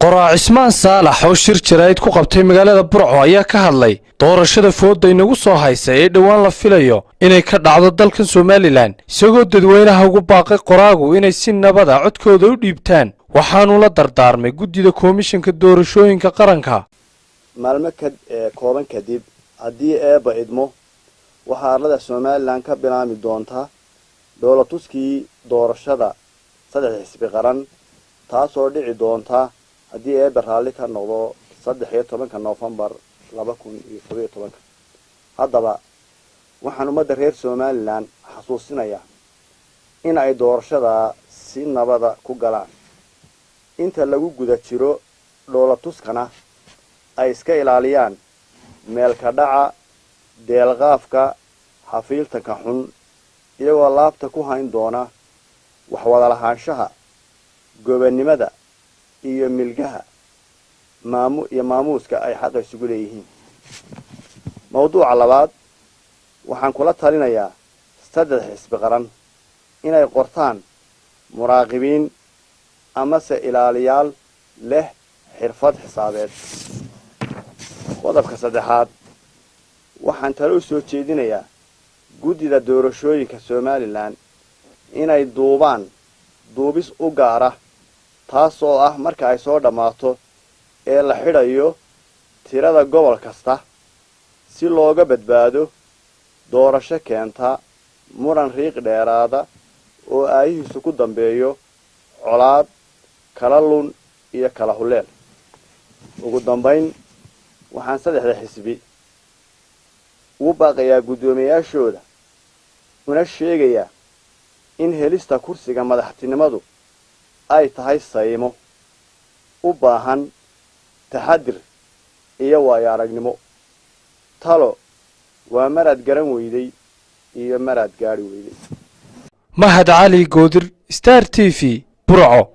Qoraa Cismaan Saalax oo shir jaraa'id ku qabtay magaalada Burco ayaa ka hadlay doorashada fooda inagu soo haysa ee dhowaan la filayo inay ka dhacdo dalkan Somaliland, isagoo dadweynaha ugu baaqay qoraagu inay si nabada codkooda u dhiibtaan. Waxaanu la dardaarmay guddida koomishanka doorashooyinka qaranka. Maalmo ka kooban kadib, haddii Eebba idmo, waxaa arlada Somaliland ka bilaami doonta dhoolatuskii doorashada saddex xisbi qaran, taasoo dhici doonta, haddii Eebba raalli ka noqdo, 13-ka Noofembar 2017-ka. Haddaba waxaan ummadda reer Somaliland xasuusinayaa in ay doorashada si nabada ku galaan, inta lagu guda jiro dhoolatuskana ay iska ilaaliyaan meelka dhaca, deelqaafka, xafiiltanka xun, iyagoo laabta ku hayn doona waxwada lahaanshaha, gobannimada iyo milgaha maamu iyo maamuuska ay xaqa isugu leeyihiin. Mawduuca labaad, waxaan kula talinayaa saddex xisbi qaran inay qortaan muraaqibiin amase ilaaliyaal leh xirfad xisaabeed. Qodobka saddexaad, waxaan talo u soo jeedinayaa guddida doorashooyinka Somaliland inay duubaan duubis u gaara, taasoo ah marka ay soo dhammaato ee la xidhayo tirada gobol kasta, si looga badbaado doorasho keenta muran riiq dheeraada oo aayihiisu ku dambeeyo colaad, kala lun iyo kala huleel. Ugu dambayn, waxaan saddexda xisbi ugu baaqayaa guddoomiyayaashooda, una sheegayaa in helista kursiga madaxtinimadu ay tahay saymo u baahan taxadir iyo waayo aragnimo. Talo waa maraad garan weyday iyo maraad gaadhi weyday. Mahad Cali Goodir, Star TV, Burco.